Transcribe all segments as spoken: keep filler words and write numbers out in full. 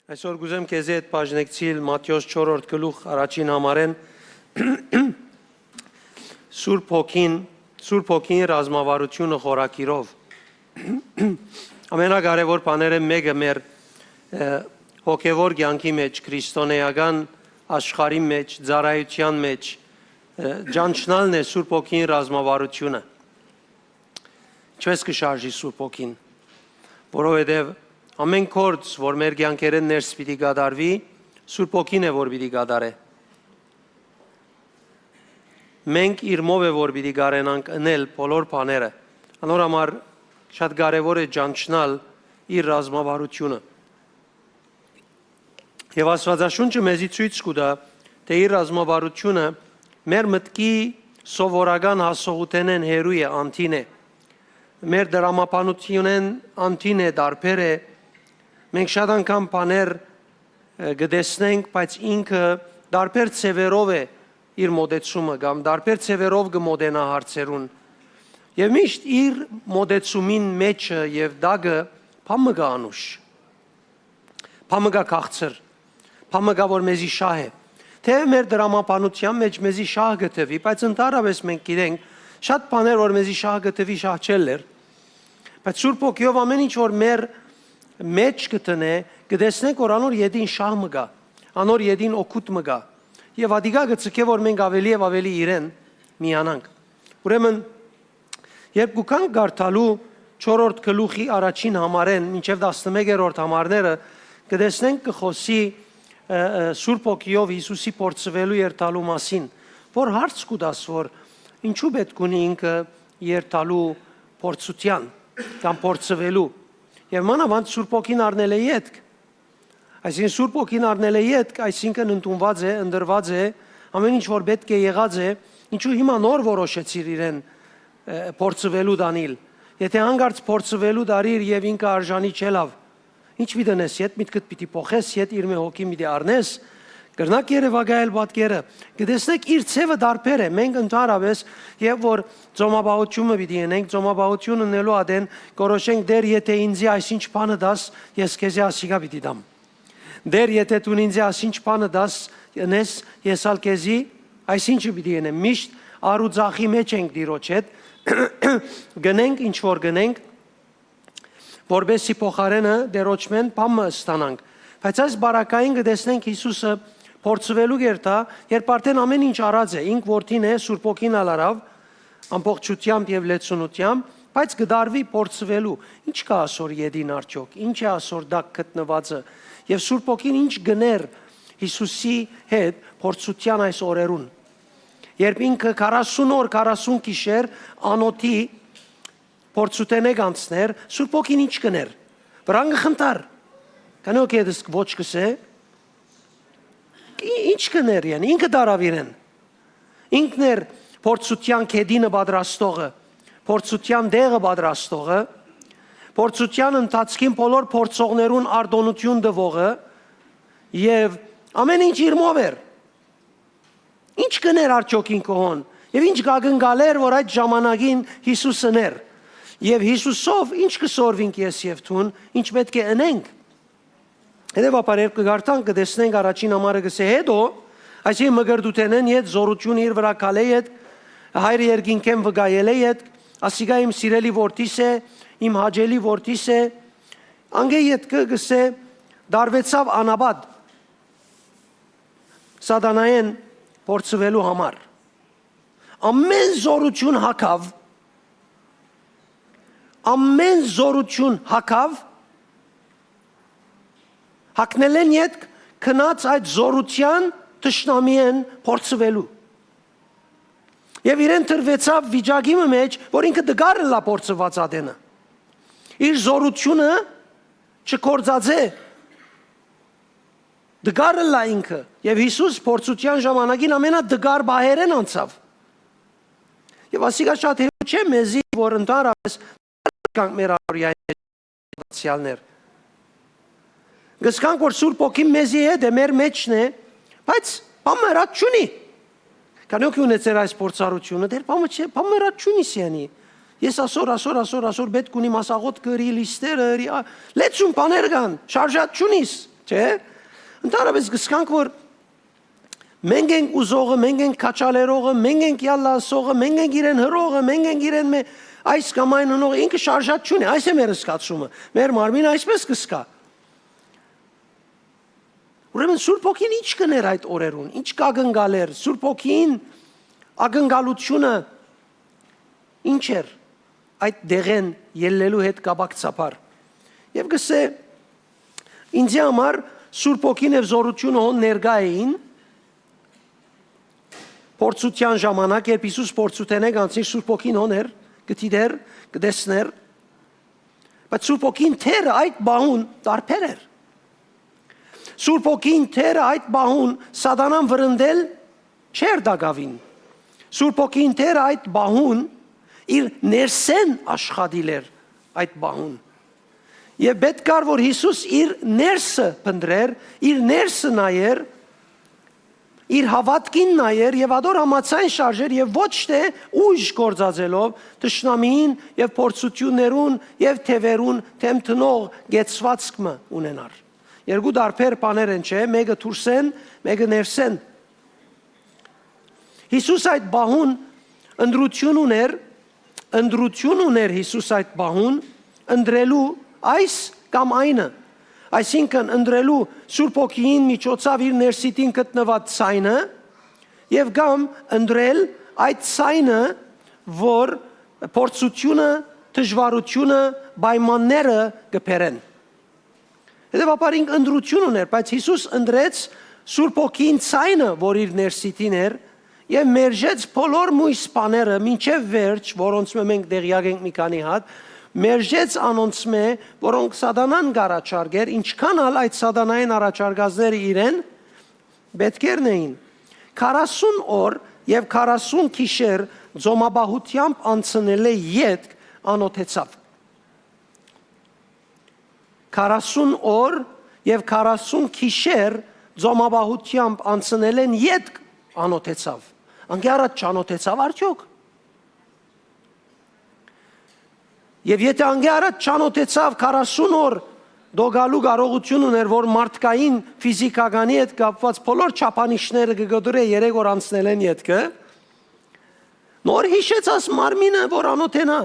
Այսօր կուզեմ քեզի հետ բաժնեկցիլ Մատթէոս չորրորդ գլուխ առաջին համարեն Սուրբ Հոգին, Սուրբ Հոգին ռազմավարությունը խորագիրով։ Ամենակարևոր բաները մէկը մեր, ը, հոգեվոր կեանքի մեջ, քրիստոնեական աշխարհի մեջ, ծառայության մեջ, ը, ճանչնալն է Սուրբ Հոգին ռազմավարությունը։ Ինչպե՞ս կը շարժի Սուրբ Հոգին, որովհետեւ ամեն գործ, որ մեր կեանքերէն ներս պիտի կատարուի, Սուրբ Հոգին է, որ պիտի կատարէ։ Մենք իրմով է, որ պիտի կարենանք ընել բոլոր բաները։ Անոր համար շատ կարեւոր է ճանչնալ իր ռազմավարությունը։ Եւ Աստուածաշունչը մեզի ցոյց կու տայ, թէ իր ռազմավարությունը մեր մտքի սովորական հասողութենէն հեռու է, անդին է։ Մեր դրամաբանութիւնէն անդին է, տարբեր է։ Մենք շատ անգամ բաներ, ը, կը տեսնենք, բայց ինքը տարբեր ձեւերով է իր մոտեցումը կամ տարբեր ձեւերով կը մոտենայ հարցերուն։ Եւ միշտ իր մոտեցումին մէջը եւ տակը բան մը կայ անուշ, բան մը կայ քաղցր, բան մը կայ, որ մեզի շահ է։ Թէեւ մեր դրամաբանութեան մեջ մեզի շահ կը թուի, բայց ընդհանրապէս մենք գիտենք, շատ բաներ, որ մեզի շահ կը թուի, շահ չելլեր։ Բայց Սուրբ Հոգիով ամեն ինչ, որ մեր մեջ կը տնէ, կը տեսնենք, որ անոր ետին շահ մը կայ, անոր ետին օգուտ մը կայ։ Եւ ատիկա կը ձգէ, որ մենք աւելի եւ աւելի իրեն միանանք։ Ուրեմն, երբ կու գանք կարդալու չորրորդ գլուխի առաջին համարէն մինչեւ տասնմեկերորդ համարները, կը տեսնենք կը խօսի, ը, ը, Սուրբ Հոգիով Յիսուսի փորձուելու երթալու մասին, որ հարց կու տաս, որ ինչու պէտք ունի ինքը երթալու փորձութեան կամ փորձուելու, եւ մանաւանդ Սուրբ Հոգին առնել է ետք։ Այսինքն Սուրբ Հոգին առնել է ետք, այսինքն ընդունուած է, ընտրուած է, ամեն ինչ որ պէտք է եղած է, ինչու հիմա նոր որոշեցիր իրեն, ը, փորձուելու տանիլ։ Եթէ հանկարծ փորձուելու տարիր եւ ինքը արժանի չելաւ, ինչ պիտի ընես, յետ միտքդ պիտի փոխես, յետ իր մէ հոգին պիտի առնես, կրնաք երեւակայել պատկերը, կը տեսնեք իր ձեւը տարբեր է, մենք ընդհանրապէս, երբ որ ծոմապահութիւնը պիտի ընենք, ծոմապահութիւն ընելու ատեն կորոշենք, Տէր, եթէ ինձի այսինչ բանը տաս, ես քեզի ասիկա պիտի տամ։ Տէր, եթէ դուն ինձի այսինչ բանը տաս, ընես, ես ալ քեզի այսինչը պիտի ընեմ։ Միշտ առ ու ձախի մեջ ենք Տիրոջ հետ, գնենք ինչ որ գնենք, որպեսզի փոխարէնը Տիրոջմէն բան մը ստանանք։ Բայց այս բարակային կը տեսնենք Յիսուսը փորձուելու կերտայ, երբ արդեն ամեն ինչ առած է, ինք որդին է, Սուրբ Հոգին ալ առաւ, ամբողջութեամբ եւ լեցունութեամբ, բայց կը դարվի փորձուելու։ Ինչ կայ ասոր ետին արդեօք, ինչ է ասոր տակ գտնուածը, եւ Սուրբ Հոգին ինչ կ'ընէր Յիսուսի հետ փորձութեան այս օրերուն, երբ ինքը քառասուն օր, քառասուն գիշեր անօթի փորձութենէ կ'անցնէր, Սուրբ Հոգին ինչ կ'ընէր, վրան կը խնդար, քանի որ կեդս ոչ կ'ըսէ, ի-, ինչ կ'ընէր իրեն, ինքը դարաւ իրեն։ Ինքն էր փորձութեան գետինը պատրաստողը, փորձութեան տեղը պատրաստողը, փորձութեան ընթացքին բոլոր փորձողներուն արտօնութիւն տվողը, եւ ամեն ինչ իրմով էր։ Ինչ կ'ընէր արդեօք ինքը հոն, եւ ինչ կ'ակնկալէր, որ այդ ժամանակին Յիսուսն էր, եւ Յիսուսով ինչ կը սորվինք ես եւ դուն, ինչ պէտք է ընենք։ Հետեւաբար, երբ կը կարդանք, կը տեսնենք առաջին համարը կ'ըսէ, հետո, այսինքն մկրտութենէն յետ զօրութիւնը իր վրայ քալէ յետ, հայրը երկինքէն վկայելէ յետ, ասիկա իմ սիրելի որդիս է, իմ հաճելի որդիս է, անկէ յետքը կ'ըսէ, դարվեցաւ անապատ սատանայէն փորձուելու համար։ Ամեն զօրութիւն հագաւ, ամեն զօրութիւն հագաւ, հագնելէն ետք գնաց այդ զօրութեան թշնամիէն փորձուելու։ Եւ իրեն տրուեցաւ վիճակի մը մեջ, որ ինքը տկար ըլլայ փորձուած ատենը։ Իր զօրութիւնը չգործածէ, տկար ըլլայ ինքը։ Եւ Յիսուս փորձութեան ժամանակին ամենատկար պահերէն անցաւ։ Եւ ասիկա շատ հեշտ չէ մեզի, որ ընդհանրապէս կանք մեր առօրեային դարձեալներ։ Գսկանք, որ Սուրբ Հոգին մեզի հետ է, մեր մեջն է, բայց բան մը հրած չունի։ Քանի օքի ունեցեր այս փորձառությունը, դեռ բան մը չէ, բան մը հրած չունի սյանի։ Ես ասոր, ասոր, ասոր, ասոր պէտք ունի մասաղոտ կրի, լիստերը, հրի, ա, լեցուն բաներ կան, շարժած չունիս։ Չէ՞։ Ընդհանրապէս կ'սկանք, որ մենք ենք ուզողը, մենք ենք քաչալերողը, մենք ենք յալլա ըսողը, մենք ենք իրեն հրողը, մենք ենք իրեն մե-, այս կամ այն ընողը, ինքը շարժած չունի, այս է մեր զգացումը, մեր մարմինը այսպես կ'սկայ։ Ուրեմն Սուրբ Հոգին ի՞նչ կ'ընէր այդ օրերուն, ի՞նչ կ'ակնկալէր, Սուրբ Հոգին ակնկալությունը ի՞նչ էր այդ դեղէն ելլելու հետ կապակցաբար։ Եւ կ'ըսէ, ինծի համար Սուրբ Հոգին եւ զօրութիւնը հոն ներկայ էին, փորձութեան ժամանակ, երբ Յիսուս փորձութենէ կ'անցնի, Սուրբ Հոգին հոն էր, կը դիտէր, կը տեսնէր, բայց Սուրբ Հոգին դեռ այդ պահուն տարբեր էր։ Սուրբ Հոգին դեռ այդ պահուն Սատանան վրընդել չէր տակաւին։ Սուրբ Հոգին դեռ այդ պահուն իր ներսէն աշխատիլ էր այդ պահուն։ Եւ պէտք կար, որ Յիսուս իր ներսը փնտռէր, իր ներսը նայէր, իր հաւատքին նայէր եւ ատոր համաձայն շարժէր եւ ոչ թէ ուժ գործածելով թշնամիին եւ փորձութիւններուն եւ թեւերուն դէմ դնող կեցուածք մը ունենար։ Երկու տարբեր բաներ են, չէ՞, մէկը դուրսէն, մէկը ներսէն։ Յիսուս այդ պահուն ընտրութիւն ունէր, ընտրութիւն ունէր Յիսուս այդ պահուն ընտրելու այս կամ այնը, այսինքն՝ ընտրելու Սուրբ Հոգիին միջոցաւ իր ներսիտին գտնուած ձայնը եւ կամ ընտրել այդ ձայնը, որ փորձութիւնը, դժուարութիւնը, պայմանները կը բերեն։ Հետեւաբար ինք ընտրութիւն ունէր, բայց Յիսուս ընտրեց Սուրբ Հոգին ձայնը, որ իր ներսիտին էր, եւ մերժեց բոլոր մոյս բաները մինչեւ վերջ, որոնցմէ մենք տեղեակ ենք մի քանի հատ, մերժեց անոնցմէ, որոնք Սատանան կ'առաջարկէր, ինչքան ալ այդ Սատանային առաջարկածները իրեն պէտք էր նեին։ Քառասուն օր եւ քառասուն գիշեր ծոմապահութեամբ անցնելէ ետք անօթեցաւ։ Քառասուն օր եւ քառասուն գիշեր ծոմապահութեամբ անցնելէն ետք անօթեցաւ։ Անկէ առաջ չանօթեցաւ արդյոք։ Եւ եթէ անկէ առաջ չանօթեցաւ, քառասուն օր տոկալու կարողութիւն ունէր, որ մարդկային ֆիզիքականի հետ կապուած բոլոր չափանիշները կը կտրէ երեք օր անցնելէն ետքը, նոր յիշեց աս մարմինը, որ անօթենայ։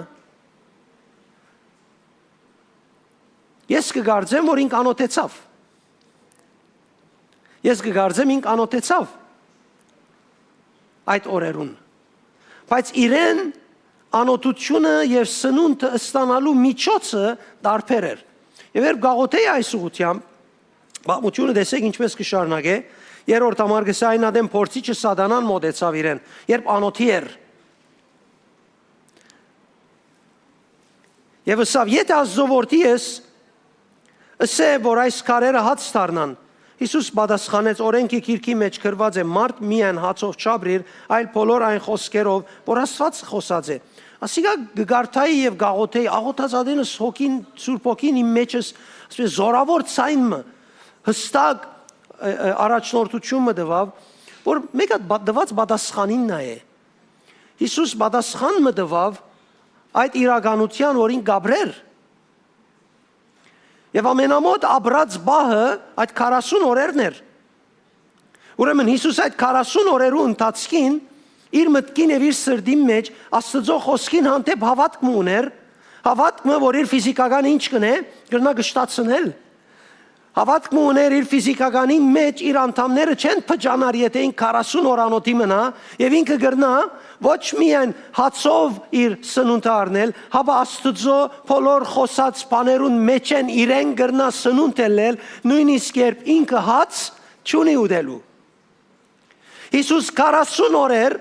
Ես կը կարծեմ, որ ինք անօթեցաւ։ Ես կը կարծեմ, ինք անօթեցաւ այդ օրերուն։ Բայց իրեն անօթութիւնը եւ սնունդը ստանալու միջոցը տարբեր էր։ Եւ երբ գաղութեի այս ուղղութեամբ, պատմութիւնը տեսեք ինչպես կը շարունակէ, երրորդ համար կ'ըսէ. «Այն ատեն փորձիչը Սատանան մօտեցաւ իրեն, երբ անօթի էր»։ Եւ ըսաւ. «Եթէ Աստուծոյ որդի ես, ըսէ, որ այս քարերը հաց դառնան»։ Յիսուս պատասխանեց. «Օրէնքի գիրքի մէջ գրուած է. "Մարդ միայն հացով չապրիր", այլ բոլոր այն խօսքերով, որ Աստուած խօսած է»։ Ասիկա կը կարդայի եւ կ'աղօթէի, աղօթած ատենս հոգին, Սուրբ Հոգին իմ մեջս, ասես զորաւոր ձայն մը, յստակ, ը, ը, առաջնորդութիւն մը տուաւ, որ մէկ հատ բա-, տուած պատասխանին նայէ։ Յիսուս պատասխան մը տուաւ այդ իրականութեան, որ ինք կ'ապրէր։ Եւ ամենամօտ ապրած պահը այդ քառասուն օրերն էր։ Ուրեմն Յիսուս այդ քառասուն օրերու ընթացքին իր մտքին եւ իր սրտին մէջ Աստուծոյ խօսքին հանդէպ հաւատք մը ունէր, հաւատք մը, որ իր ֆիզիքական ինչ կ'ընէ, կրնայ կշտացնել։ Հաւատք մը ունէր իր ֆիզիքականին մէջ, իր անդամները չեն փճանար, եթէ ինք քառասուն օր անօթի մնայ, եւ ինքը կրնայ ոչ միայն հացով իր սնունդը առնել, հապա Աստուծոյ բոլոր խօսած բաներուն մէջէն իրեն կրնայ սնունդ ելլել, նոյնիսկ երբ ինքը հաց չունի ուտելու։ Յիսուս քառասուն օրեր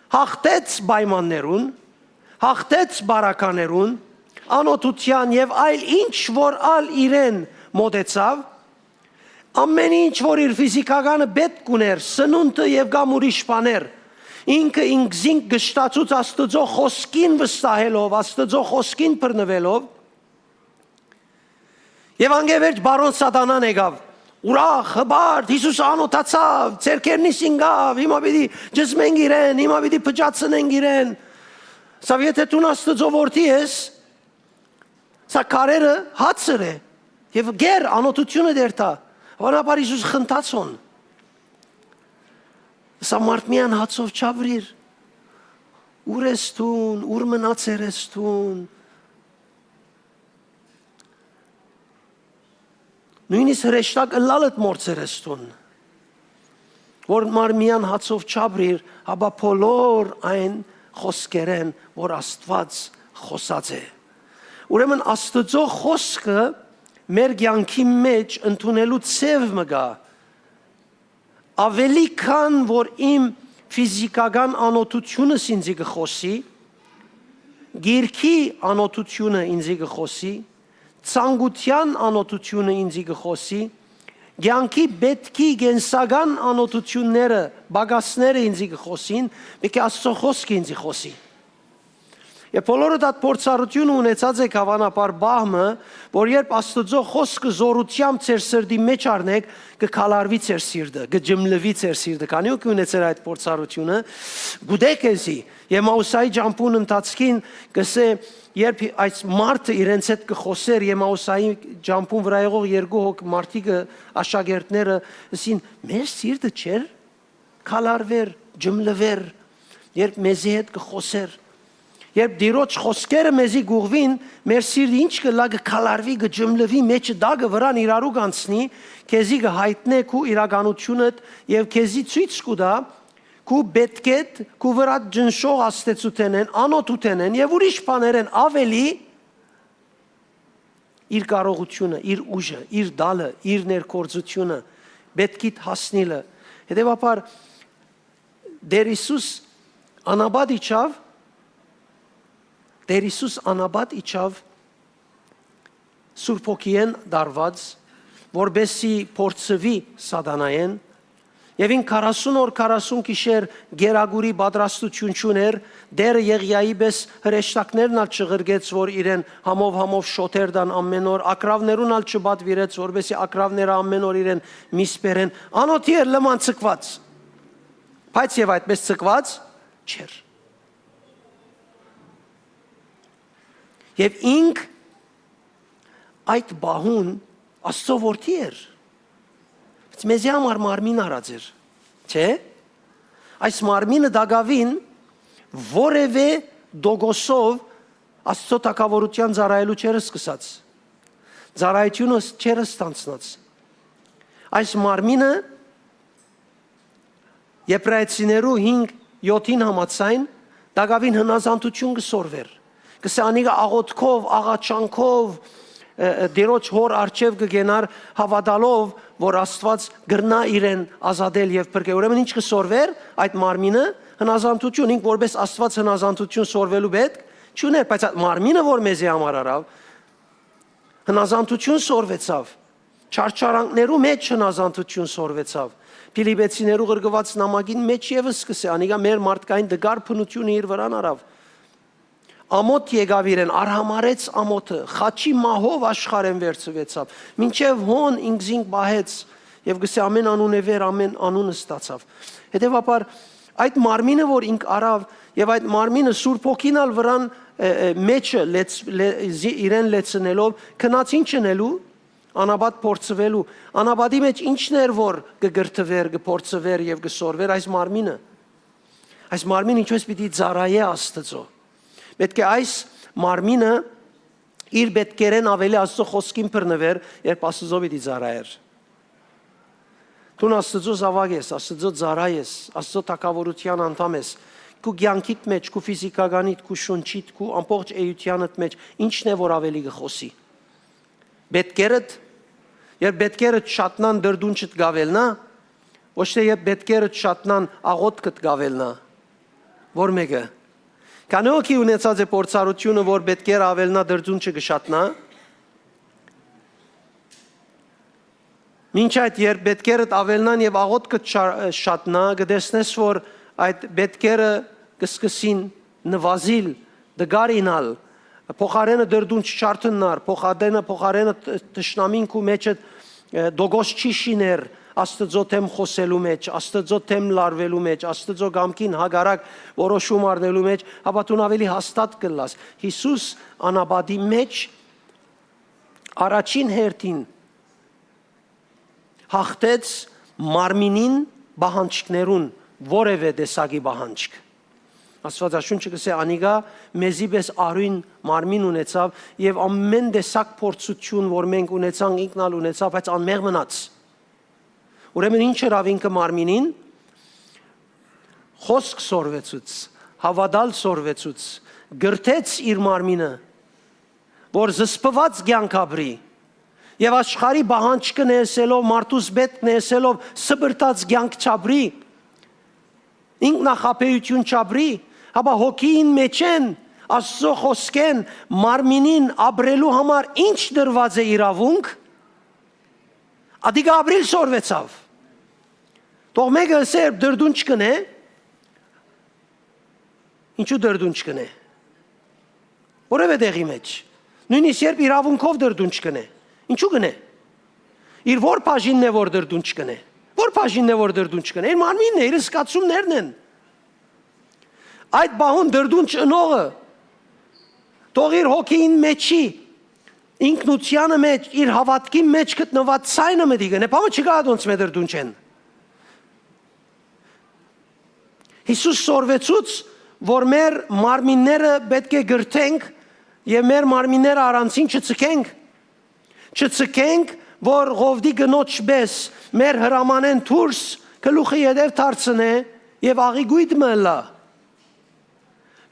յաղթեց պայմաններուն, յաղթեց բարականերուն, անօթութեան եւ այլ ինչ որ ալ իրեն մօտեցաւ, ամեն ինչ որ իր ֆիզիքականը պէտք ունէր, սնունդը եւ կամ ուրիշ բաներ, ինքը ինքզինք կշտացուց Աստուծոյ խօսքին վստահելով, Աստուծոյ խօսքին բռնուելով, եւ անկէ վերջ բարոն Սատանան եկաւ, ուրախ, հպարտ, Յիսուս անօթացաւ, ձեռքերնիս ինկաւ, հիմա պիտի ճզմենք իրեն, հիմա պիտի փճացնենք իրեն։ Սա եթէ դուն Աստուծոյ որդի ես, սա քարերը հացը ըրէ, Եւ գեր անօթութիւնը դերթայ։ Բնաբար Յիսուս խնդաց հոն։ Սա մարդ միան հացով չաբրիր։ Ո՞ւր ես դուն, ո՞ւր մնացեր ես դուն։ Նոյնիսկ հրեշտակ ըլլալդ մոռցեր ես դուն, որ մար միան հացով չաբրիր, հապա բոլոր այն խօսքերէն, որ Աստուած խօսած է։ Ուրեմն Աստուծոյ խօսքը մեր կեանքի մէջ ընդունելու ձեւ մը կայ, աւելի քան որ իմ ֆիզիքական անօթութիւնս ինծի կը խօսի, գիրքի անօթութիւնը ինծի կը խօսի, ցանկութեան անօթութիւնը ինծի կը խօսի, կեանքի պէտքի կենսական անօթութիւնները, պակասները ինծի կը խօսին, պէտք է Աստուծոյ խօսքը ինծի խօսի։ Եւ բոլորդ այդ փորձառութիւնը ունեցած էք, հաւանաբար, պահ մը, որ երբ Աստուծոյ խօսքը զօրութեամբ ձեր սրտի մէջ առնէք, կը քալարուի ձեր սիրտը, կը ջմլուի ձեր սիրտը։ Քանի՞ հոգի ունեցեր այդ փորձառութիւնը, գուտե քեզի, Եմաուսայի ճամբուն ընթացքին, կ'ըսէ, երբ այս մարդը իրենց հետ կը խօսէր, Եմաուսայի ճամբուն վրայ եղող երկու հոգ մարդիկը, աշակերտները, ըսին. «Մեր սիրտը չէր քալարուեր, ջմլուեր, երբ մեզի հետ կը խօսէր»։ Երբ Տիրոջ խօսքերը մեզի կ'ուղղուին, մեր սիրտը ինչ կ'ըլլայ, կը քալարուի, կը ջմլուի, մէջը տակը վրան իրարու կ'անցնի, քեզի կը յայտնէ քու իրականութիւնդ եւ քեզի ցոյց կու տայ քու պէտքէդ, քու վրադ ճնշող աստեցութենէն, անօթութենէն եւ ուրիշ բաներէն աւելի իր կարողութիւնը, իր ուժը, իր տալը, իր ներգործութիւնը, պէտքիդ հասնիլը։ Հետեւաբար, Տեր Յիսուս անապատ իջաւ, Տեր Յիսուս անապատ իջաւ Սուրբ Հոգիէն տարուած, որպէսզի փորձուի սատանայէն, եւ ինք քառասուն օր, քառասուն գիշեր գերագուրի պատրաստութիւն չունէր, Տերը Եղիայի պէս հրեշտակներն ալ չղրկեց, որ իրեն համով համով շոթեր տան ամէն օր, ակռաւներուն ալ չպատուիրեց, որպէսզի ակռաւները ամէն օր իրեն միս բերեն։ Անօթի էր, լման ձգուած, բայց եւ այդպէս ձգուած չէր։ Եւ ինք այդ պահուն Աստուծոյ որդի էր, բայց մեզի համար մարմին առած էր, չէ՞։ Այս մարմինը տակաւին որեւէ տոկոսով Աստուծոյ թագաւորութեան ծառայելու չէր սկսած, ծառայութիւնը չէր ստանցնած։ Այս մարմինը Եբրայեցիներու հինգ յոթին համաձայն, տակաւին հնազանդութիւն կը սորվէր։ Կ'ըսէ, անիկա աղօթքով, աղաչանքով, ը, ը, Տիրոջ հօր առջեւ կը գնար, հաւատալով, որ Աստուած կրնայ իրեն ազատել եւ փրկել։ Ուրեմն ի՞նչ կը սորվէր այդ մարմինը, հնազանդութիւն, ինք որպէս Աստուած հնազանդութիւն սորվելու պէտք չունէր, բայց այդ մարմինը, որ մեզի համար առաւ, հնազանդութիւն սորվեցաւ, չարչարանքներու մէջ հնազանդութիւն սորվեցաւ։ Փիլիպեցիներու ղրկուած նամակին մէջ եւս կ'ըսէ, անիկա մեր մարդկային տկար բնութիւնը իր վրան առաւ։ Ամօթ եկաւ իրեն, արհամարհեց ամօթը, խաչի մահով աշխարհէն վերցուեցաւ, մինչեւ հոն ինքզինք պահեց եւ կ'ըսէ, ամէն անունէ վեր, ամէն անուն ստացաւ։ Հետեւաբար, այդ մարմինը, որ ինք առաւ, եւ այդ մարմինը Սուրբ Հոգին ալ վրան, ը, ը, մէջը լեց-, լե-, զի-, իրեն լեցնելով, գնաց ի՞նչ ընելու, անապատ փորձուելու։ Անապատի մէջ ի՞նչն էր, որ կը կրթուէր, կը փորձուէր եւ կը սորվէր այս մարմինը։ Այս մարմինը ինչպէս պիտի ծառայէ Աստուծոյ։ Պէտք է այս մարմինը իր պէտքերէն աւելի Աստուծոյ խօսքին բռնուէր, երբ Աստուծոյ պիտի ծառայէր։ Դուն Աստուծոյ զաւակ ես, Աստուծոյ ծառայ ես, Աստուծոյ թագաւորութեան անդամ ես։ Քու կեանքիդ մէջ, քու ֆիզիքականիդ, քու շունչիդ, քու ամբողջ էութեանդ մէջ ի՞նչն է, որ աւելի կը խօսի։ Պէտքերդ, երբ պէտքերդ շատնան, դրդունչդ կ'աւելնա, ոչ թէ երբ պէտքերդ շատնան, աղօթքդ կ'աւելնա։ Ո՞ր մէկը։ Քանի՞ հոգի ունեցած է փորձառութիւնը, որ պէտքերը աւելնայ, դրդունչը կը շատնայ։ Մինչ այդ, երբ պէտքերդ աւելնան եւ աղօթքդ շա-, շատնայ, կը տեսնես, որ այդ պէտքերը կը սկսին նուազիլ, տկար իյնալ, փոխարէնը դրդունչ չարթննար, փոխարէնը, փոխարէնը տ-, թշնամին քու մէջը, ը, տոկոս չի շիներ Աստուծոյ դէմ խօսելու մէջ, Աստուծոյ դէմ լարուելու մէջ, Աստուծոյ կամքին հակառակ որոշում առնելու մէջ, հապա դուն աւելի հաստատ կ'ըլլաս։ Յիսուս անապատի մէջ առաջին հերթին հաղթեց մարմինին պահանջքներուն որեւէ տեսակի պահանջք։ Աստուածաշունչը կ'ըսէ, անիկա մեզի պէս արիւն մարմին ունեցաւ եւ ամէն տեսակ փորձութիւն, որ մենք ունեցանք, ինքն ալ ունեցաւ, բայց անմեղ մնաց։ Ուրեմն ի՞նչ ըրաւ ինքը մարմինին։ Խօսք սորվեցուց, հաւատալ սորվեցուց, կրթեց իր մարմինը, որ զսպուած կեանք ապրի եւ աշխարհի պահանջքը ներսելով, մարդուս պէտք ներսելով, սպրտած կեանք չապրի, ինքնախաբէութիւն չապրի, հապա հոգիին մէջէն, Աստուծոյ խօսքէն, մարմինին ապրելու համար ի՞նչ տրուած է իրաւունք, ատիկա ապրիլ սորվեցաւ։ Թող մէկը ըսէ, երբ դրդուն չկնէ, ինչու դրդուն չկնէ։ Որևէ տեղի մէջ։ Նոյնիսկ երբ իրաւունքով դրդուն չկնէ, ինչու կնէ։ Իր ո՞ր բաժինն է, որ դրդուն չկնէ։ Ո՞ր բաժինն է, որ դրդուն չկնէ։ Իր մարմինն է, իր զգացումներն են։ Այդ պահուն դրդուն չընողը թող իր հոգիին մէջի, ինքնությանը մէջ, իր հաւատքին մէջ գտնուած ցայնը մտի կնէ, բանը չկայ ատոնց մէ դրդուն չեն։ Յիսուս սորվեցուց, որ մեր մարմինները պէտք է կրթենք եւ մեր մարմինները առանցին չցկենք, չցկենք, որ Ղովտի կնոջ պէս մեր հրամանէն դուրս գլուխը ետեւ դարձնէ եւ աղի կոյտ մը ըլլայ։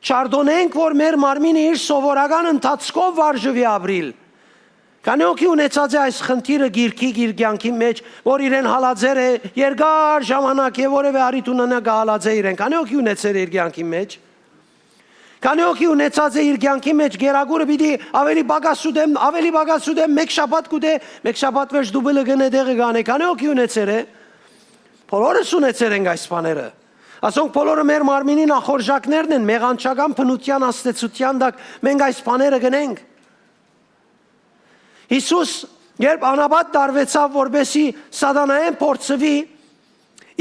Չարտօնենք, որ մեր մարմինը իր սովորական ընթացքով վարժուի ապրիլ։ Քանի՞ հոգի ունեցած է այս խնդիրը գիրքի, իր կեանքի մէջ, որ իրեն հալածեր է երկար ժամանակ եւ որեւէ առիթ ունենայ կը հալածէ իրեն։ Քանի՞ հոգի ունեցեր է իր կեանքի մէջ։ Քանի՞ հոգի ունեցած է իր կեանքի մէջ գերագուրը պիտի ավելի պակաս ուտեմ, ավելի պակաս ուտեմ, մէկ շաբաթ կուտէ, մէկ շաբաթ վերջ դուբլը կնէ, տեղը կանէ։ Քանի՞ հոգի ունեցեր է։ Բոլորս ունեցեր ենք այս բաները։ Ասոնք բոլորը մեր մարմինին ախորժակներն են, մեղանչական բնութեան ազդեցութեան տակ մենք այս բաները կնենք։ Յիսուս, երբ անապատ տարուեցաւ, որպեսզի սատանայէն փորձուի,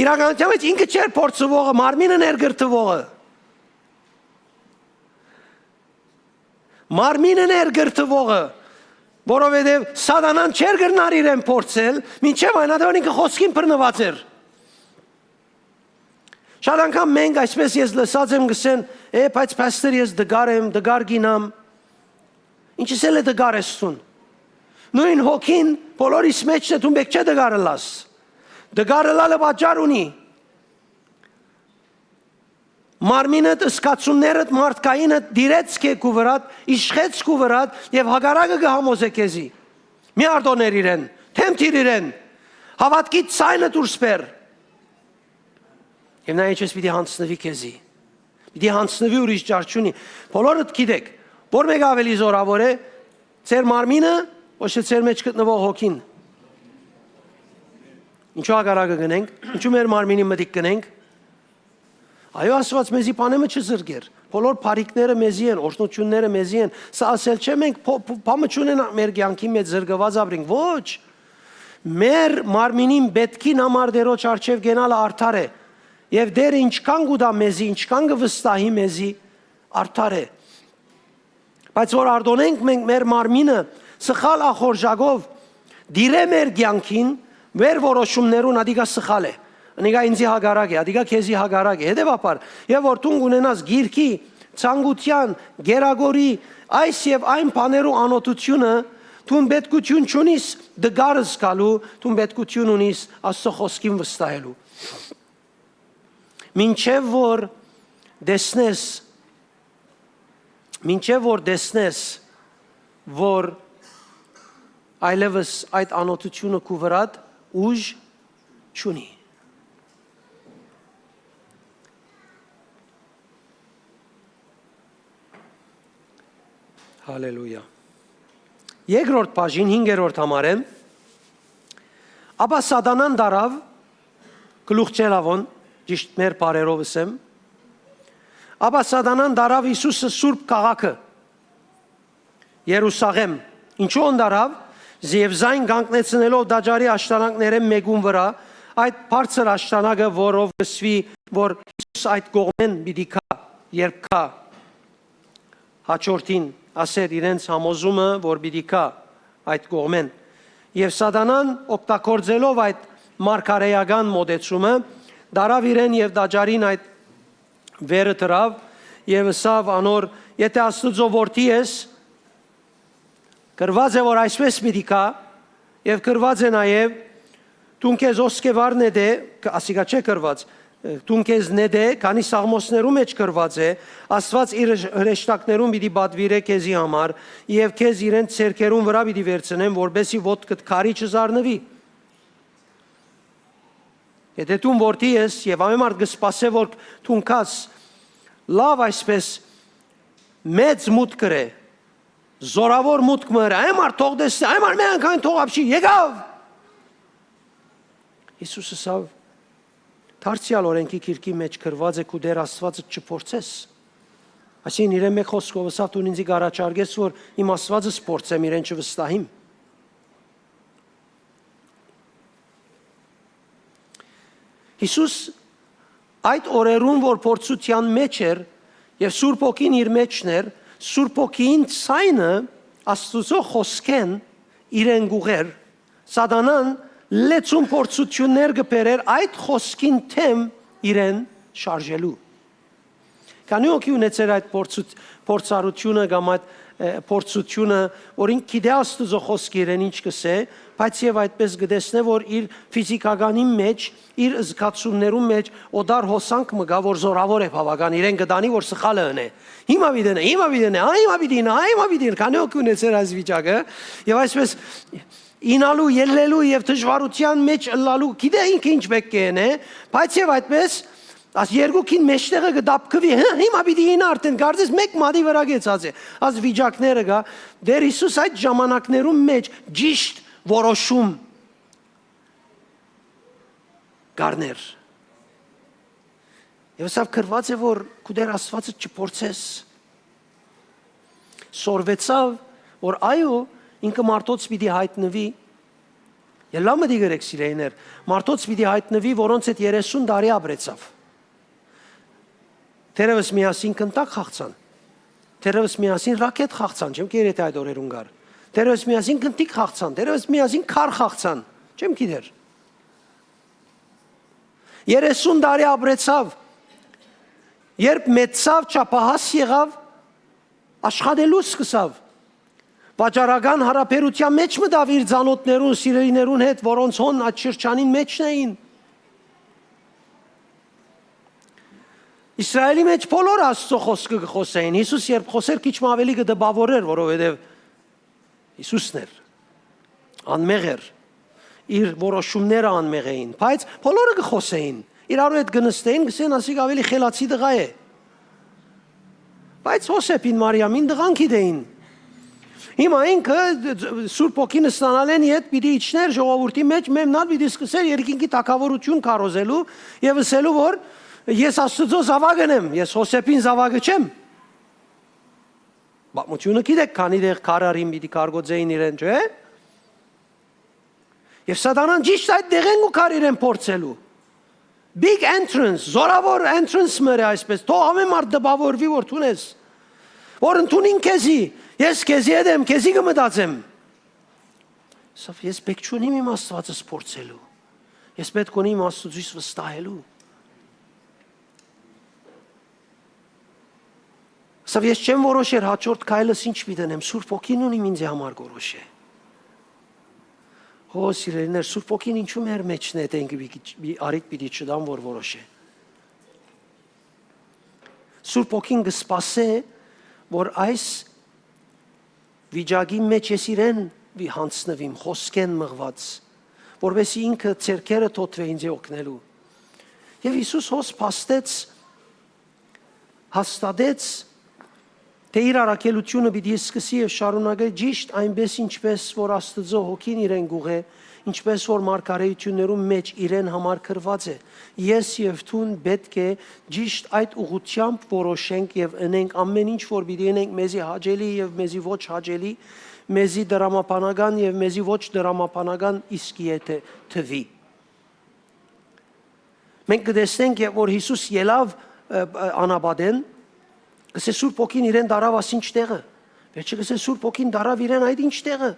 իրականության մէջ ինքը չէր փորձուողը, մարմինը ներգրթուողը։ Մարմինը ներգրթուողը, որովհետեւ սատանան չէր կրնար իրեն փորձել, մինչեւ այն ատեն ինքը խօսքին բռնուած էր։ Շատ անգամ մենք, այսպես ես լսած եմ, կ'ըսեն, «Է, բայց փաստեր, ես տկար եմ, տկար կին եմ»։ Ինչս էլ է տկար ես դուն։ Նոյն հոգին բոլորիս մէջն է, դուն պէտք չէ տկար ըլլաս։ Տկար ըլլալը պատճառ ունի։ Մարմինդ, զգացումներդ, մարդկայինդ տիրեց քեզի քու վրադ, իշխեց քու վրադ եւ հակառակը կը համոզէ քեզի։ Մի արտօներ իրեն, դէմ դիր իրեն, հաւատքիդ ցայնը դուրս բեր։ Եւ նա ինչպես պիտի յանձնուի քեզի։ Պիտի յանձնուի, ուրիշ ճար չունի։ Բոլորդ գիտեք, ո՞ր մէկը աւելի զօրաւոր է, ձեր մարմինը, ոչ թէ ձեր մէջ գտնուող հոգին։ Ինչու հակառակը կ'ընենք, ինչու մեր մարմինին մտիկ կ'ընենք։ Այո, Աստուած մեզի բանէ մը չզրկեր։ Բոլոր բարիքները մեզի են, օրհնությունները մեզի են։ Սա ասել չէ, մենք փո-, փո-, բան մը չունենանք մեր կեանքի մէջ զրկուած ապրենք։ Ոչ։ Մեր մարմինին պէտքին համար Տէրոջ առջեւ կենալը արդար է։ Եւ Տէրը ինչքան կու տայ մեզի, ինչքան կը վստահի մեզի, արդար է։ Բայց որ արտօնենք մենք մեր մարմինը սխալ ախորժակով, դիրե մեր կեանքին, մեր որոշումներուն, ատիկա սխալ է։ Անիկա ինձի հակառակ է, ատիկա քեզի հակառակ է։ Հետեւաբար, եւ որ դուն կունենաս գիրքի, ցանկութեան, գերագորի, այս եւ այն բաներու անօթութիւնը, դուն պետքութիւն չունիս տկար զգալու, դուն պետքութիւն ունիս Աստծո խօսքին վստահելու։ Մինչեւ որ տեսնես, մինչեւ որ տեսնես, որ այլեւս այդ անօթութիւնը քու վրադ ուժ չունի։ Հալելույա։ Երկրորդ բաժին, հինգերորդ համարը, ապա Սատանան դարաւ, գլուխ չելավոն, ճիշդ մեր բարերովս եմ, ապա Սատանան դարաւ Յիսուսը սուրբ քաղաքը, Երուսաղեմ, ինչու ան դարաւ, եւ զայն կանգնեցնելով տաճարի աշտանակներէն մէկուն վրայ, այդ բարձր աշտանակը, որով կսուի, որ Յիսուս այդ կողմէն պիտի գայ, երբ գայ, հաջորդին ասեր իրենց համոզումը, որ պիտի գայ, այդ կողմէն։ Եւ Սատանան, օգտագործելով այդ մարգարէական մոտեցումը, դարաւ իրեն եւ տաճարին այդ վերը դրաւ եւ ըսաւ անոր. «Եթէ Աստուծոյ որդի ես, գրուած է, որ այսպէս պիտի գայ, եւ գրուած է նաեւ. "Դուն քեզ ոսկեվար նետէ", կ-, ասիկա չէ գրուած, "դուն քեզ նետէ", քանի սաղմոսներու մէջ գրուած է. "Աստուած իր հրեշտակներուն պիտի պատուիրէ քեզի համար, եւ քեզ իրենց ձեռքերուն վրայ պիտի վերցնեմ, որպէսզի ոտքդ քարի չզարնուի"։ Եթէ դուն որդի ես, եւ ամէն մարդ կը սպասէ, որ դուն գաս, լաւ այսպէս մեծ մուտք կրէ, զորաւոր մուտք մը ըրէ, այն մարդ թող տեսնէ, այն մարդ մէկ անգամ թող ապշի, եկաւ։ Յիսուս ըսաւ. "Դարձեալ օրէնքի գիրքի մէջ գրուած է. "Քու Տէր Աստուածդ չփորձես"։ Այսինքն, իրեն մէկ խօսքով ըսաւ. "Դուն ինծի կ'առաջարկես, որ իմ Աստուածս փորձեմ, իրեն չվստահիմ"։ Յիսուս այդ օրերուն, որ փորձութեան մէջ էր եւ Սուրբ Հոգին իր մէջն էր, Սուրբ Հոգին ցայնը Աստուծոյ խօսքէն իրեն կ'ուղղէր, Սատանան լեցուն փորձութիւններ կը բերէր այդ խօսքին դէմ իրեն շարժելու։ Քանի՞ հոգի ունեցեր այդ փորձութ-, փորձառութիւնը կամ այդ, ը, փորձութիւնը, որ ինք գիտէ Աստուծոյ խօսքը իրեն ինչ կ'ըսէ, բայց եւ այդպէս կը տեսնէ, որ իր ֆիզիքականին մէջ, իր զգացումներուն մէջ օտար հոսանք մը կայ, որ զորաւոր է բաւական, իրեն կը տանի, որ սխալը ընէ։ "Հիմա պիտի ընէ, հիմա պիտի ընէ, ա, հիմա պիտի ընէ, ա, հիմա պիտի ընէ", քանի՞ հոգի ունեցեր այս վիճակը, եւ այսպէս իյնալու, ելլելու եւ դժուարութեան մէջ ըլլալու, գիտէ ինքը ինչ պէտք է ընէ, բայց եւ այդպէս, աս երկուքին մէջտեղը կը դապկուի, "Հը, հիմա պիտի իյնայ արդէն", կարծես մէկ մատի վրայ կեցած է։ Աս վիճակները կայ, Տէր Յիսուս այդ ժամանակներուն մէջ ճիշտ որոշում կ'առնէր։ Եւ ըսաւ. "Գրուած է, որ քու Տէր Աստուածդ չփորձես"։ Սորվեցաւ, որ այո, ինքը մարդոց պիտի յայտնուի, ելլա մտի գրեք, սիրելիներ, մարդոց պիտի յայտնուի, որոնց հետ երեսուն տարի ապրեցաւ։ Թերեւս միասին կնտակ խաղցան, թերեւս միասին ռակետ խաղցան, չեմ գիտեր, եթէ այդ օրերուն կար, թերեւս միասին կնտիկ խաղցան, թերեւս միասին քար խաղցան, չեմ գիտեր։ Երեսուն տարի ապրեցաւ, երբ մեծցաւ, չափահաս եղաւ, աշխատելու սկսաւ։ Վաճառական յարաբերութեան մէջ մտաւ իր ծանօթներուն, սիրելիներուն հետ, որոնց հոն այդ շրջանին մէջն էին։ Իսրայէլի մէջ բոլոր Աստուծոյ խօսքը կը խօսէին։ Յիսուս երբ խօսէր, քիչ մը աւելի կը տպաւորէր, որովհետեւ Յիսուսն էր, անմեղ էր, իր որոշումները անմեղ էին, բայց բոլորը կը խօսէին, իրարու հետ կը նստէին, կ'ըսեն. "Ասիկա աւելի խելացի տղայ է"։ Բայց Յովսէփին, Մարիամին տղան գիտէին։ Հիմա ինքը Սուրբ Հոգին ստանալէն յետ պիտի իջնէր ժողովուրդի մէջ, մեմնալ պիտի սկսէր երկինքի թագաւորութիւն քարոզելու եւ ըսելու, որ "ես Աստուծոյ զաւակն եմ, ես Յովսէփին զաւակը չեմ"։ Պատմութիւնը գիտէք, քանի դեղ քարարին պիտի կարկոծէին իրեն, չէ՞։ Եւ Սատանան ճիշտ այդ դեղէն կու գար իրեն փորձելու։ Big entrance, զորաւոր entrance մը ըրէ այսպէս, թող ամէն մարդ տպաւորուի, որ դուն ես, որ ընդունին քեզի, ես քեզի հետ եմ, քեզի կը մտածեմ։ Սա ես պէտք չունիմ իմ Աստուածս փորձելու, ես պէտք ունիմ իմ Աստուծոյս վստահելու։ Ասաւ. "Ես չեմ որոշեր հաջորդ քայլս ինչ պիտի ընեմ, Սուրբ Հոգին ունիմ ինձի համար կորոշէ"։ Հո, սիրելիներ, Սուրբ Հոգին ինչու մեր մէջն է, դենք մի, մի առիթ պիտի չտամ, որ որոշէ։ Սուրբ Հոգին կը սպասէ, որ այս վիճակի մէջ ես իրեն վի-, յանձնուիմ, խօսքէն մղուած, որպեսզի ինքը ձեռքերը թոթուէ ինձ օգնելու։ Եւ Յիսուս հոս փաստեց, հաստատեց, թէ իր առաքելութիւնը պիտի սկսի եւ շարունակէ ճիշտ այնպէս, ինչպէս որ Աստուծոյ Հոգին իրեն կուղղէ, ինչպէս որ մարգարէութիւններուն մէջ իրեն համար գրուած է։ Ես եւ դուն պէտք է ճիշտ այդ ուղղութեամբ որոշենք եւ ընենք ամէն ինչ որ պիտի ընենք, մեզի հաճելի եւ մեզի ոչ հաճելի, մեզի դրամաբանական եւ մեզի ոչ դրամաբանական, իսկ եթէ թուի։ Մենք կը տեսնենք, երբ որ Յիսուս ելաւ, ը, ը, անապատէն, կսե Սուրբ Հոգին իրեն տարաւ ասինչ տեղը։ Վերջը կսե Սուրբ Հոգին տարաւ իրեն այդ ինչ տեղը։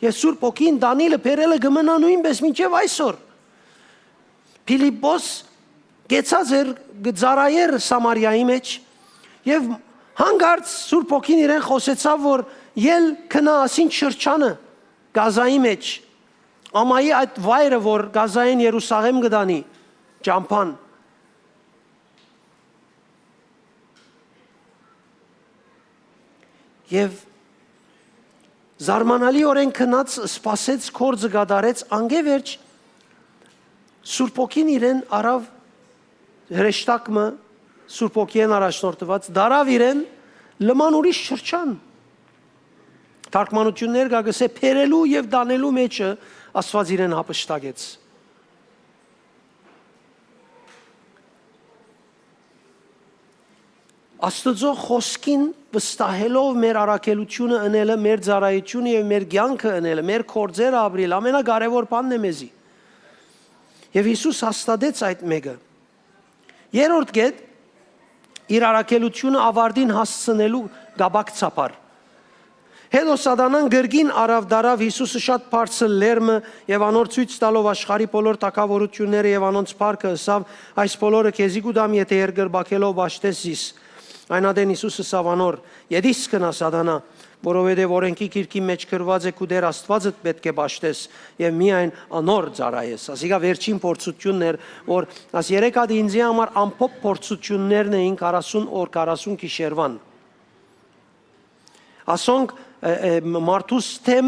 Եւ Սուրբ Հոգին Դանիլը բերելը կը մնայ նոյնպէս մինչեւ այսօր։ Փիլիպպոս կեցած էր, կը ծառայէր Սամարիայի մէջ եւ հանկարծ Սուրբ Հոգին իրեն խօսեցաւ, որ ել գնայ ասին շրջանը Գազայի մէջ, ամայի այդ վայրը, որ Գազայէն Երուսաղէմ կը տանի ճամբան։ Եւ զարմանալիօրէն գնաց, սպասեց, գործը կատարեց, անկէ վերջ Սուրբ Հոգին իրեն առաւ, հրեշտակ մը, Սուրբ Հոգիէն առաջնորդուած, դարաւ իրեն լման ուրիշ շրջան։ Թարգմանութիւններ կայ, կ'ըսէ, բերելու եւ տանելու մէջը Աստուած իրեն յափշտակեց։ Աստուծոյ խօսքին վստահելով մեր առաքելութիւնը ընելը, մեր ծառայութիւնը եւ մեր կեանքը ընելը, մեր գործերը ապրիլ, ամենակարեւոր բանն է մեզի։ Եւ Յիսուս հաստատեց այդ մէկը։ Երրորդ կետ, իր առաքելութիւնը ավարտին հասցնելու կապակցաբար։ Հետո Սատանան կրկին առաւ, դարաւ Յիսուսը շատ բարձր լեռ մը եւ անոր ցոյց տալով աշխարհի բոլոր թագաւորութիւնները եւ անոնց փառքը, ըսաւ. «Այս բոլորը քեզի կու տամ, եթէ երկրպագելով պաշտես զիս»։ Այն ատեն Յիսուս ըսաւ անոր. «Ետիս գնա, Սատանա, որովհետեւ օրէնքի գիրքի մէջ գրուած է. "Քու Տէր Աստուածդ պէտք է պաշտես եւ միայն անոր ծառայես"»։ Ասիկա վերջին փորձութիւնն էր, որ աս երեք հատ ինձի համար ամփոփ փորձութիւններն էին քառասուն օր, քառասուն գիշերուան։ Ասոնք, ը, ը, մարդուս թեմ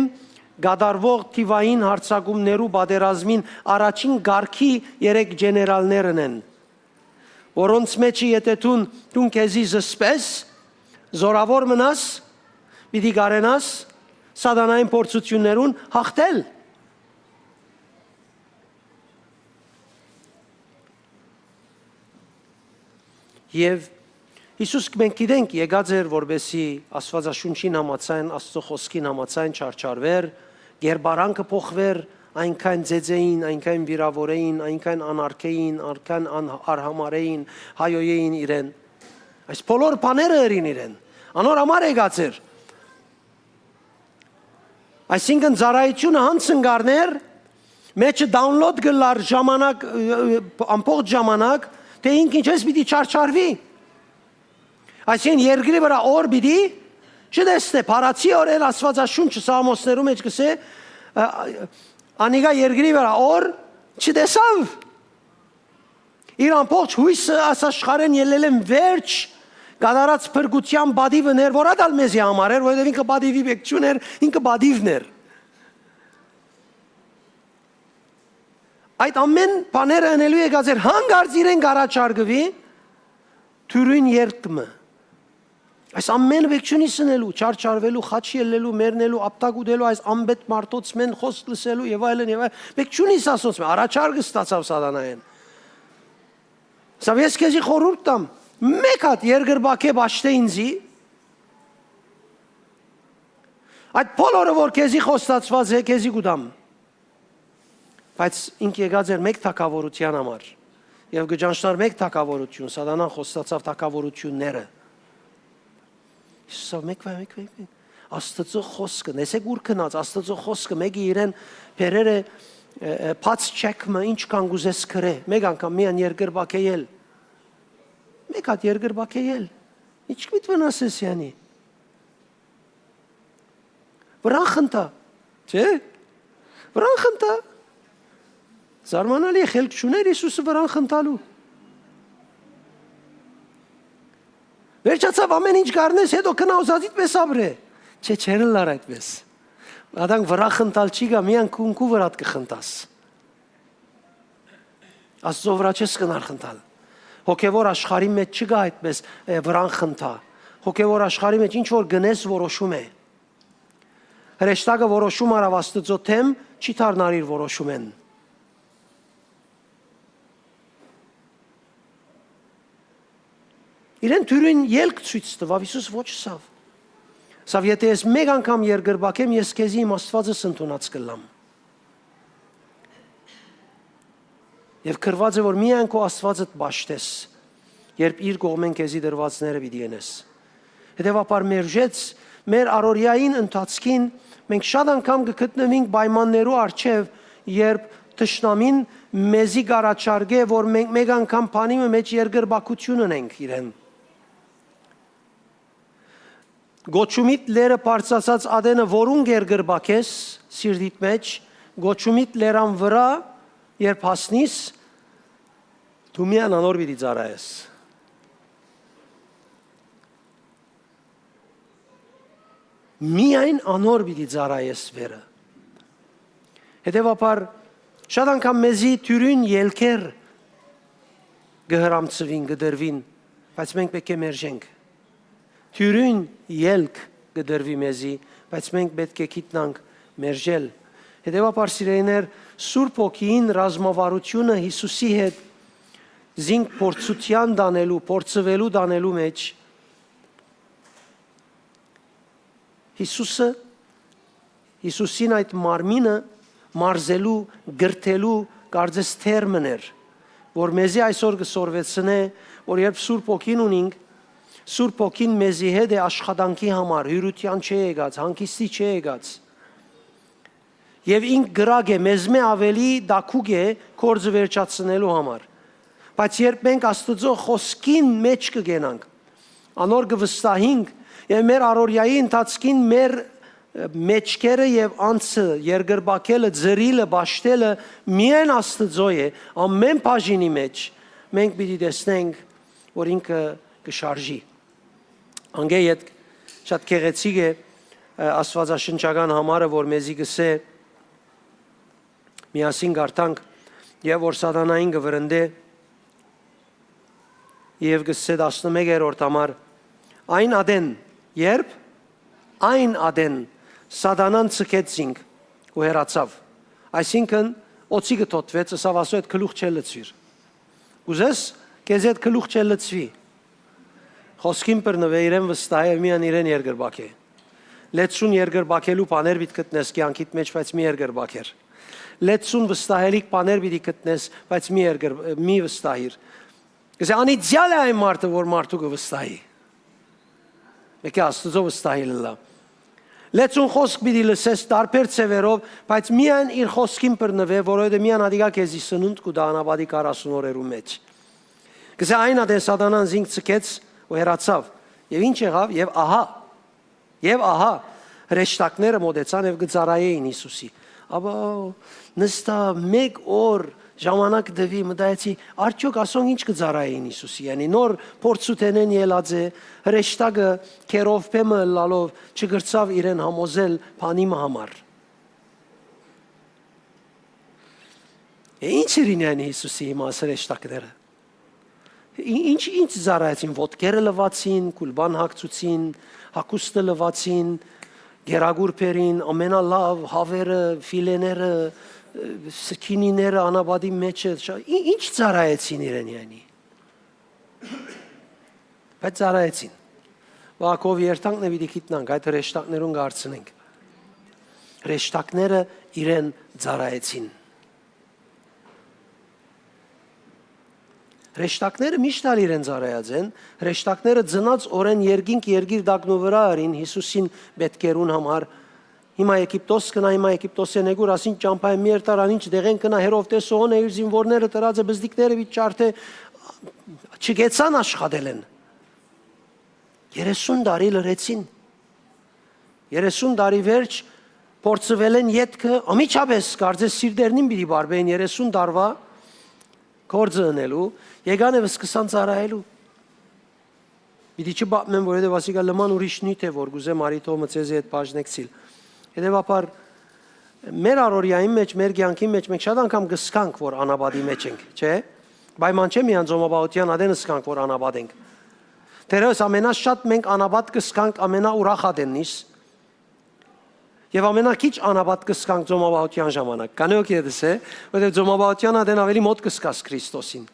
կատարուող թիվային հարձակումներու պատերազմին առաջին կարգի երեք ջեներալներն են, որոնց մէջը եթէ դուն, դուն քեզի զսպես, զօրաւոր մնաս, պիտի կարենաս Սատանային փորձութիւններուն հաղթել։ Եւ Յիսուս, մենք գիտենք, եկած էր, որպեսզի Աստուածաշունչին համաձայն, Աստուծոյ խօսքին համաձայն չարչարուեր, կերպարանքը փոխուեր, այնքան ծեծէին, այնքան վիրաւորէին, այնքան անարգէին, այնքան ան-, արհամարհէին, հայոյէին իրեն։ Այս բոլոր բաները ըրին իրեն։ Անոր համար եկած էր։ Այսինքն, ծառայութիւնը յանձն կ'առնէր, մէջը download կ'ըլլար ժամանակ, ը, ը, ամբողջ ժամանակ, թէ ինք ինչպես պիտի չարչարուի։ Այսինքն, երկրի վրայ օր պիտի չտեսնէ, բառացիօրէն Աստուածաշունչը Սաղմոսներու մէջ կ'ըսէ, ը, ը, անիկա երկրի վրայ օր չտեսաւ։ Իր ամբողջ յոյսը աս աշխարհէն ելելէն վերջ կատարած փրկութեան պատիվն էր, որ ատալ մեզի համար էր, որովհետեւ ինքը պատիվի պէք չունէր, ինքը պատիվն էր։ Այդ ամէն բաները ընելու եկած էր, հանկարծ իրեն կ'առաջարկուի դիւրին ելք մը։ Այս ամէնը պէք չունի սնելու, չարչարուելու, խաչ ելլելու, մեռնելու, ապտակ ուտելու, այս անպետ մարդոց մէն խօսք լսելու եւ այլն եւ այլն։ Պէք չունի ասոնց մէ, առաջարկ ստացաւ Սատանայէն։ Սա ես քեզի խորհուրդ տամ, մէկ հատ երկրպագէ պաշտէ ինձի, այդ բոլորը, որ քեզի խոստացուած է, քեզի կու տամ։ Բայց ինք եկած էր մէկ թագաւորութեան համար եւ կը ճանչնար մէկ թագաւորութիւն, Սատանան խոստացաւ թագաւորութիւնները։ Յիսուսը մէկ վայ, մէկ վայ, մէկ։ Աստծո խոսքը, նեսեք ուր գնաց, Աստծո խոսքը, մէկը իրեն բերեր է, ը, ը, բաց չեք մը, ինչ կան կուզես գրե, մէկ անգամ միան երկրպագեել։ Մէկ հատ երկրպագեել։ Ինչ կմիտ վնասես յանի։ Վրան խնդա, չէ՞։ Վրան խնդա։ Զարմանալի է, խելք չուներ Յիսուսը վրան խնդալու։ Վերջացաւ, ամեն ինչ կառնես, հետո գնա ուզածիդ պես ապրե։ Չէ, չեր ըլլար այդպես։ Ադանք վրան խնդալ չի գայ, միան քուն քու վրատ կը խնդաս։ Աստծո վրայ չես կնար խնդալ։ Հոգեվոր աշխարհի մեջ չկայ այդպես, ը, վրան խնդա։ Հոգեվոր աշխարհի մեջ ինչ որ գնես, որոշում է։ Հրեշտակը որոշում առաւ Աստծո դէմ, չի դառնար իր որոշումէն։ Իրեն դիւրին ելք ցոյց տուաւ, Յիսուս ոչ ըսաւ։ Սա, եթե ես մէկ անգամ երկրպագեմ, ես քեզի իմ Աստուածս ընդունած կ'ըլլամ։ Եւ գրուած է, որ միայն քո Աստուածդ պաշտես, երբ իր կողմէն քեզի տրուածները պիտի ընես։ Հետեւաբար մերժեց մեր առօրեային ընթացքին Մենք շատ անգամ կը գտնուինք պայմաններու առջեւ, երբ թշնամին մեզի կ'առաջարկէ, որ մենք մէկ անգամ բանի մը մէջ երկրպագութիւն ընենք իրեն։ Կոչումիդ լեռը բարձրացած ատենը որուն կ'երկրպագես սիրտիդ մէջ, կոչումիդ լերան վրայ երբ հասնիս, դու միայն անոր պիտի ծառայես։ Միայն անոր պիտի ծառայես վերը։ Հետեւաբար, շատ անգամ մեզի դիւրին ելքեր կը հրամցուին, կը տրուին, բայց մենք պէտք է մերժենք։ Դիւրին ելք կը տրուի մեզի, բայց մենք պէտք է գիտնանք մերժել։ Հետեւաբար, սիրելիներ, Սուրբ Հոգին ռազմավարութիւնը Յիսուսի հետ զինք փորձութեան տանելու, փորձուելու տանելու մէջ Յիսուսը, Յիսուսին այդ մարմինը մարզելու, կրթելու կարծես թերմ մըն էր, որ մեզի այսօր կը սորվեցնէ, որ երբ Սուրբ Հոգին ունինք, Սուրբ Հոգին մեզի հետ է աշխատանքի համար, հիւրութեան չէ եկած, հանգիստի չէ եկած։ Եւ ինք կրակ է, մեզմէ աւելի տաքուկ է գործը վերջացնելու համար։ Բայց երբ մենք Աստուծոյ խօսքին մէջ կը կենանք, անոր կը վստահինք եւ մեր առօրեայի ընթացքին մեր, ը, մէջքերը եւ անձը, երկրպագելը, ծռիլը, պաշտելը միայն Աստուծոյ է, ամէն բաժինի մէջ մենք պիտի տեսնենք, որ ինքը կը շարժի։ Անկէ ետք շատ գեղեցիկ է, ը, աստուածաշնչական համարը, որ մեզի կ'ըսէ, միասին կարդանք, եւ որ Սատանային կը վրընդէ, եւ կ'ըսէ տասնմեկերորդ համար, այն ատեն, երբ այն ատեն Սատանան ձգեց զինք ու հեռացաւ, այսինքն օծի կը թօթուեց, ըսաւ, ասո, այդ գլուխ չէ լցուիր։ Կ'ուզես, քեզի այդ գլուխ չէ լցուի։ Խօսքին բռնուէ, իրեն վստահէ, միայն իրեն երկրպագէ։ Լեցուն երկրպագելու բաներ պիտի գտնես կեանքիդ մէջ, բայց մի երկրպագեր։ Լեցուն վստահելիք բաներ պիտի գտնես, բայց մի երկր-, մի վստահիր։ Կ'ըսէ, անիծեալ է այն մարդը, որ մարդու կը վստահի։ Մեկը Աստուծոյ վստահի լլայ։ Լեցուն խօսք պիտի լսես տարբեր ձեւերով, բայց միայն իր խօսքին բռնուէ, որովհետեւ միայն ատիկա քեզի սնունդ կու տայ անապատի քառասուն օրերու մէջ։ Կ'ըսէ, այն ատեն Սատանան զինք ձգեց ու հեռացաւ։ Եւ ինչ եղաւ, եւ ահա, եւ ահա, հրեշտակները մօտեցան եւ կը ծառայէին Յիսուսի։ Աբա, նստա, մէկ օր ժամանակ տուի, մտայեցի, արդյոք ասոնք ինչ կը ծառայէին Յիսուսի։ Յանի նոր փորձութենէն ելած է, հրեշտակը քերովբեմը ըլլալով չկրցաւ իրեն համոզել բանի մը համար։ Է, ինչ էր ինեան Յիսուսի հիմա այս հրեշտակները։ Ի-, ինչ, ինչ ծառայեցին, ոտքերը լվացին, կուլպան հագցուցին, հագուստը լվացին, գերագուր բերին, ամենալավ, հավերը, ֆիլեները, ը, սքինիները անապատի մէջ է, շա-, ի-, ինչ ծառայեցին իրեն յանի։ Բայց ծառայեցին։ Ու ակով երթանքն է պիտի գիտնանք, այդ հրեշտակներուն կ'արցնենք։ Հրեշտակները իրեն ծառայեցին։ Հրեշտակները միշտ ալ իրեն ծառայած են, հրեշտակները ծնած օրէն երկինք երկիր տակնու վրայ արին Յիսուսին պէտքերուն համար։ Հիմա Եգիպտոս գնայ, հիմա Եգիպտոսէն եկուր, ասին ճամբայ մի երթար, անինչ դեղեն գնայ, Հերովտէս հոն է իր զինվորները դրած է, բզդիկները պիտի ջարդէ, չկեցան աշխատել են։ Երեսուն տարի լռեցին։ Երեսուն տարի վերջ փորձուելէն ետքը անմիջապէս կարծես սիրտերնին պիտի բարբեին երեսուն տարուայ գործը ընելու, եկան եւ սկսան ծառայելու։ Պիտի չպատմեմ, որովհետեւ ասիկա լման ուրիշ նիւթ է, որ կ'ուզեմ արի թող մը ձեզի հետ բաժնեկցիլ։ Հետեւաբար, մեր առօրեային մէջ, մեր կեանքին մէջ մենք շատ անգամ կ'սկանք, որ անապատի մէջ ենք, չէ՞։ Պայման չէ՞ միան ծոմապահութեան ատեն սկանք, որ անապատ ենք։ Թերեւս ամենաշատ մենք անապատ կ'սկանք ամենաուրախ ատեննիս եւ ամենաքիչ անապատ կ'սկանք ծոմապահութեան ժամանակ։ Քանի՞ օք ետս է, որովհետեւ ծոմապահութեան ատեն ավելի մոտ կ'սկաս Քրիստոսին։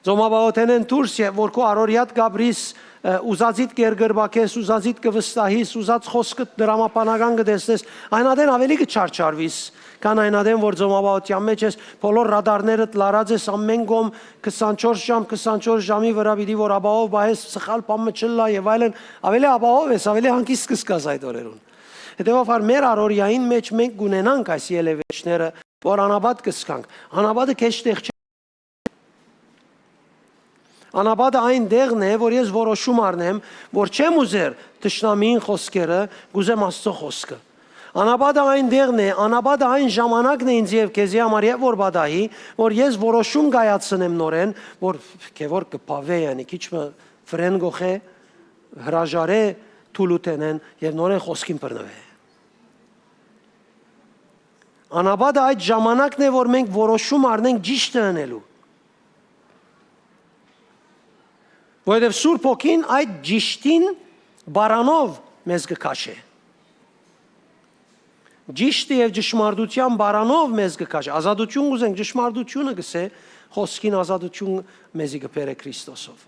Ծոմապահութենէն դուրս, երբ որ քու առօրեադ կ'ապրիս, ը, ուզածիդ կ'երկրպագես, ուզածիդ կը վստահիս, ուզած խօսքդ դրամաբանական կը տեսնես, այն ատեն ավելի կը չարչարվիս, քան այն ատեն որ ծոմապահութեան մէջ ես, բոլոր ռադարներդ լարած ես, ամէն կողմ քսանչորս ժամ, քսանչորս ժամի վրայ պիտի որ ապահով պահես, սխալ բան մը չըլլայ եւ այլն, ավելի ապահով ես, ավելի հանգիստ կ'սկաս այդ օրերուն։ Հետեւաբար մեր առօրեային մէջ մենք կունենանք այս ելեւէջները, որ անապատ կը սկանք։ Անապատը քեջ տեղ չէ։ Անապատը այն տեղն է, որ ես որոշում առնեմ, որ չեմ ուզեր թշնամիին խօսքերը, կ'ուզեմ Աստծո խօսքը։ Անապատը այն տեղն է, անապատը այն ժամանակն է ինձ եւ քեզի համար, երբ որ պատահի, որ ես որոշում կայացնեմ նորէն, որ քեւոր կը բաւէ, յանի քիչ մը ֆրեն գոխէ, հրաժարէ թուլութենէն եւ նորէն խօսքին բռնուէ։ Անապատը այդ ժամանակն է, որ մենք որոշում առնենք ճիշդը ընելու։ Որովհետեւ Սուրբ Հոգին այդ ճիշդին բարանով մեզ կը քաշէ։ Ճիշդը եւ ճշմարտութեան բարանով մեզ կը քաշէ։ Ազատութիւն կ'ուզենք, ճշմարտութիւնը կ'ըսէ, խօսքին ազատութիւն մեզի կը բերէ Քրիստոսով։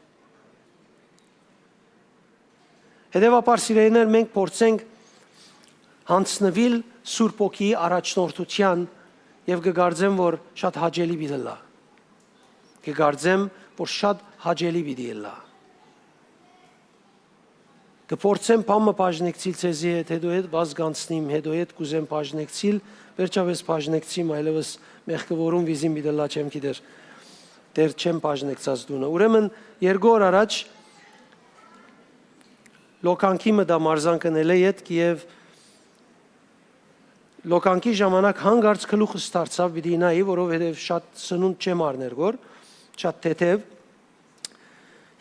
Հետեւաբար, սիրելիներ, մենք փորձենք յանձնուիլ Սուրբ Հոգիի առաջնորդութեան եւ կը կարծեմ, որ շատ հաճելի պիտի ըլլայ։ Կը կարծեմ, որ շատ հաճելի պիտի ըլլայ։ Կը փորձեմ բան մը բաժնեկցիլ ձեզի հետ, հետո հետ վազ կանցնիմ, հետո հետ կ'ուզեմ բաժնեկցիլ, վերջապէս բաժնեկցիմ, այլեւս մեղքուորուն վիզին պիտի ըլլայ, չեմ գիտեր, դեռ չեմ բաժնեկցած տունը։ Ուրեմն երկու օր առաջ լոկանքի մը դա մարզանք ընելէ ետք եւ լոկանքի ժամանակ հանկարծ գլուխս դարձաւ պիտի նայի, որովհետեւ շատ սնունդ չեմ առներ գոր, շատ թեթեւ։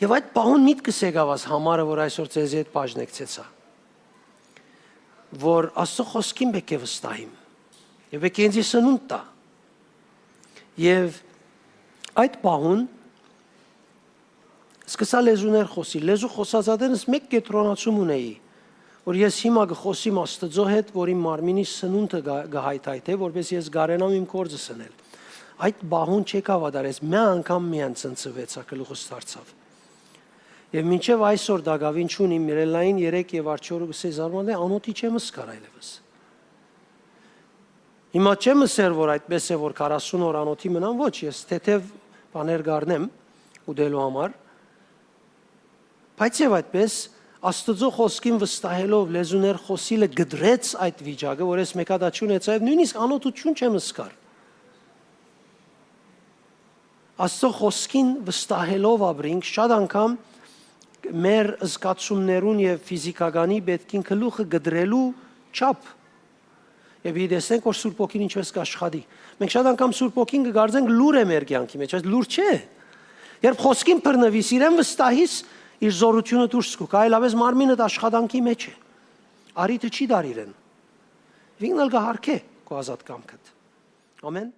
Եւ այդ պահուն միտքս եկաւ աս համարը, որ այսօր ձեզի հետ բաժնեկցեցայ, որ Աստծո խօսքին պէք է վստահիմ եւ պէք է ինձի սնունդ տայ։ Եւ այդ պահուն սկսա լեզուներ խօսիլ։ Լեզու խօսածատենս մէկ կեդրոնացում ունէի, որ ես հիմա կը խօսիմ Աստծո հետ, որ իմ մարմինի սնունդը կը, կը հայթայթէ, որպէս ես կարենամ իմ գործս ընել։ Այդ պահուն չեք հաւատար, ես մի անգամ միայն ցնցուեցայ, գլուխս դարձաւ։ Եւ մինչեւ այսօր տակաւին չունիմ, Միրելլային երեկ եւ Արջորը կ'ըսէ, զարմանալի, անօթի չեմ զգար այլեւս։ Հիմա չեմ ըսեր, որ այդպես է, որ քառասուն օր անօթի մնամ, ոչ, ես թեթեւ բաներ կ'առնեմ ուտելու համար, բայց եւ այդպես Աստուծոյ խօսքին վստահելով լեզուներ խօսիլը կտրեց այդ վիճակը, որ ես մեկադաչուն եցայ եւ նոյնիսկ անօթութիւն չեմ զգար։ Աստուծոյ խօսքին վստահելով ապրինք, շատ անգամ մեր զգացումներուն եւ ֆիզիքականի պէտքին գլուխը կտրելու չափ։ Եւ պիտի տեսնենք, որ Սուրբ Հոգին ինչպես կ'աշխատի։ Մենք շատ անգամ Սուրբ Հոգին կը կարծենք լուր է մեր կեանքի մեջ, այս լուր չէ։ Երբ խօսքին բռնուիս, իրեն վստահիս, իր զօրութիւնը դուրս կու գայ, այլապես մարմինդ աշխատանքի մեջ է։ Արիթը չի դար իրեն։ Ինքն ալ կը հարգէ քու ազատ կամքդ։ Ամեն։